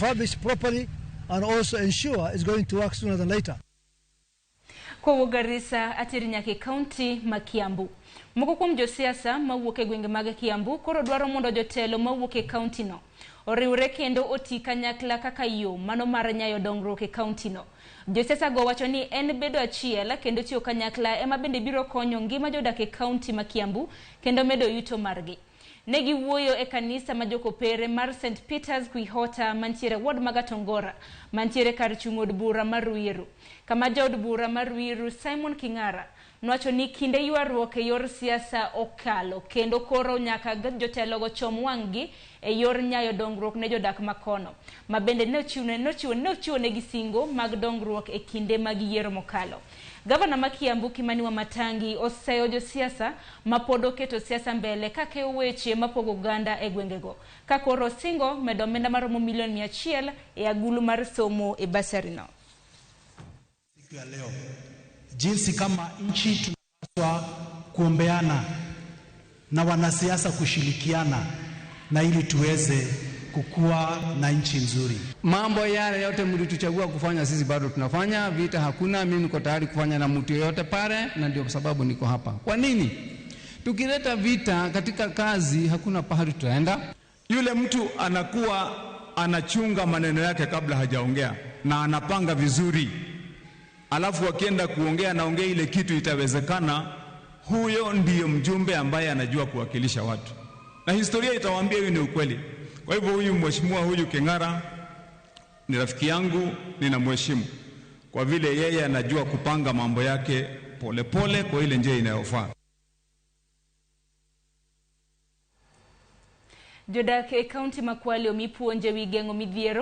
refurbish properly and also ensure it's going to work sooner than later. Kowuok Garissa ateri nyaka e kaunti ma Kiambu. Moko kuom josiasa mawuok e gwenge mag Kiambu koro dwaro mondo jotelo mawuok e kaunti no oriwre kendo oti kanyakla kaka yo mano mar nyayo dongruok e kaunti no. Josiasa go wacho ni en bedo achiel kendo tiyo kanyakla ema bende biro konyo ngima jodak e kaunti ma Kiambu kendo medo yuto margi. Ne giwuoyo e kanisa ma jokopere mar St. Peters Kwihota mantiere ward ma Gatongora mantiere kar chung' od bura mar Ruiru. Kama jaod bura mar Ruiru Simon King'ara nowacho ni kinde ywaruok e yor siasa okalo kendo koro nyaka jotelogo chom wang'gi e yor nyayo dongruok ne jodak makono ma bende nochiwo negi singo mag dongruok e kinde mag yiero mokalo. Gavana ma Kiambu Kimani Wamatangi oseyo josiasa ma pod oketo siasa mbele kakeyo weche mapogo oganda e gwengego ka koro osingo medo omenda maromo milion 100 e agulu mar somo e basari no. Siku ya leo jinsi kama nchi tunapaswa kuombeana na wanasiasa kushirikiana na ili tuweze kukua na nchi nzuri. Mambo yale yote mlituchagua kufanya, sisi bado tunafanya. Vita hakuna, mimi niko tayari kufanya na mtu yoyote pale, na ndio sababu niko hapa. Kwa nini? Tukileta vita katika kazi, hakuna pahali tutaenda. Yule mtu anakuwa anachunga maneno yake kabla hajaongea na anapanga vizuri, alafu akienda kuongea naongea ile kitu itawezekana. Huyo ndiyo mjumbe ambaye anajua kuwakilisha watu, na historia itawaambia hiyo ni ukweli. Kwa hivyo huyu mheshimiwa huyu King'ara ni rafiki yangu, ninamheshimu kwa vile yeye anajua kupanga mambo yake polepole pole, kwa ile njia inayofaa. Jodak e kaunti ma Kwale omi puonj ewi geng'o midhiero.